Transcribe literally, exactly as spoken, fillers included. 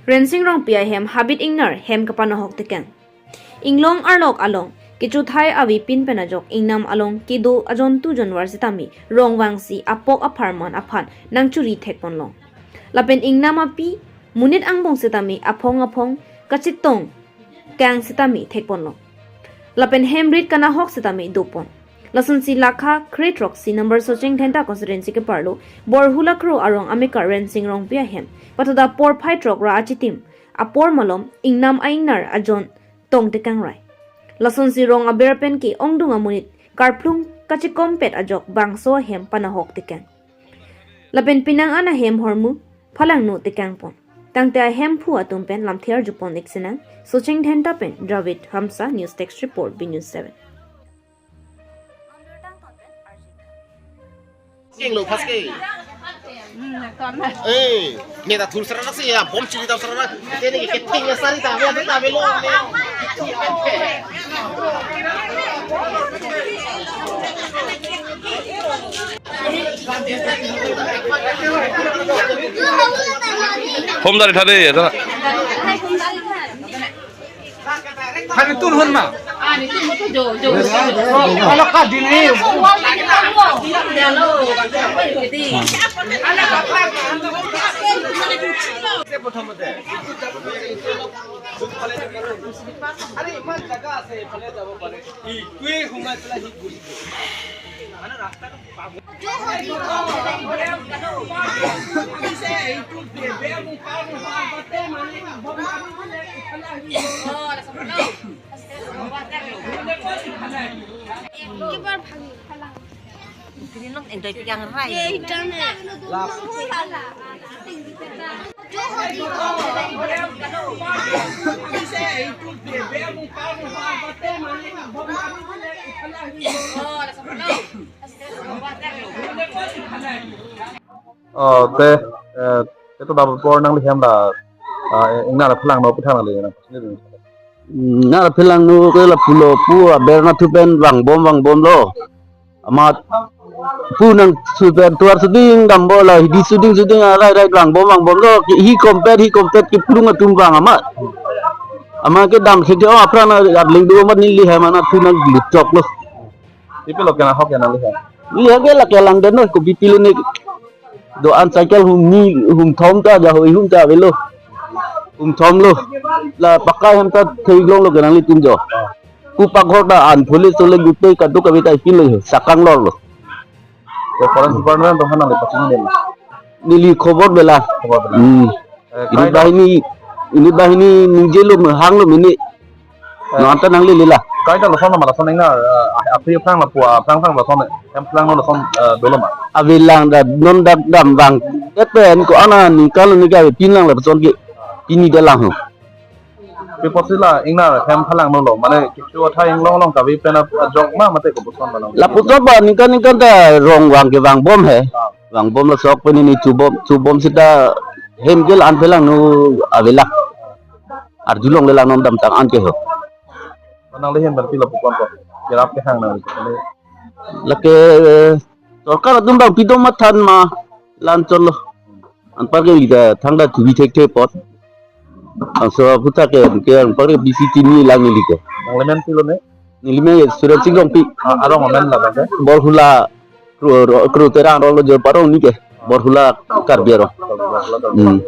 Rensing Rongpi ahem habit ingnar hem kapanahok tekang. Inglong arlok along kechothai avepin pen ajok ingnam along kedo ajon tu jonvar setame rongvangsi apok apharman aphan nangchuri thekponlong. Lapen ingnam api monit angbong setame aphong aphong kachetong kang setame thekponlong. Lapen hem rit kanahok setame dopon. Lasonsi lakha kre throksi number Socheng Dhenta constituency keparlo Borhula Kro arong amekar Rensing Rongpi ahem pathoda porphai throk ra achitim apor malom ingnam a-ingnar ajon tong tekang rai. Lasonsi rong aber pen ke ongdung amonit karplung kachikompet ajok bangso ahem panahok tekang. Lapen penang an ahem hormu phalangno tekangpon. Tangte ahemphu atum pen lamthe arjupon ik sinang. Socheng Dhenta pen Dravid Hamsa, News Desk Report, B News seven. King lo pas ke. Eh, ne ta thur sara si ya, bom chili ta sara. Te ne ke ting ya sari ta, ya ta velo ne. Home dari tadi ya, ta. Hari tun hon ma. Kalau ka din ni. Oh, te, eh, te to da bor nangli hem la, ah, ingnar phalangno pu than nangli na. Ingnar phalangno ke lapulo pu aber nathu pen vangbom vangbomlo. Amat pu nangthu pen tuar suding dampo la hidi suding suding arai rai vangbom vangbomlo. Hi kompet hi kompet kiplung atum vang amat. Amat ke dam sidi oh aphrang na adling do amat neli hem anathu nangli choklo. Ipi lo kena hok ya nangli hem. Neli hem ke la kelang den no kopi pilo ne. Do-an cycle hum ni hum thom ta ja hoi hum ta avelo. Hum thom lo. La pakai hem ta thei glong lo ke nanglitum jo. Ku paghor ta an police ole gutei kaduk kave ta ipi lo sakang lor lo. Ya, forest department tong hana le pachini den. Neli khobor bela. Khobor bela. Hmm. Eh, Unit kaida bahini, unit bahini ningje lo mehang lo mene. Eh. Non ta nangli lila. Kaida lason ma lason ingnar, eh, aphi aphrang lapu, aphrang aphrang lason, hem phalangno lason, eh, dolo ma. Avelang da non dak dam vang. Epen ko ana ningkan ningkan pin lang lapuson ke. Pini da lang ho. Pi apotsi la ingnar hem phalangno lo, mane kecho athai inglong long kave pen ajok ma mate kopuson ma long. Lapuson ba ningkan ningkan ta rong vang ke vangbom he. Ah. Vangbom la sok pen ni chubom, chubom sita hem ke la-an phalangno avela. Arjulong le lang non damtang an ke ho. Nangli hem berarti lapu kon ko. Kerap kehang nang. Lake, eh, sorkar atum bang pidom mathan ma la-an cholo. Anpar ke ida thangta thubi thekthe apot. Bangso aphuthak ke, ke anpar ke B C T ni lang neli ke. Nangli men pilo ne? Neli men Surensing Rongpi. Ah, arong amen la bang ke? Borhula Kro, Kro Terang arong lo jo parong ni ke. Borhula Karbi arong. Hmm.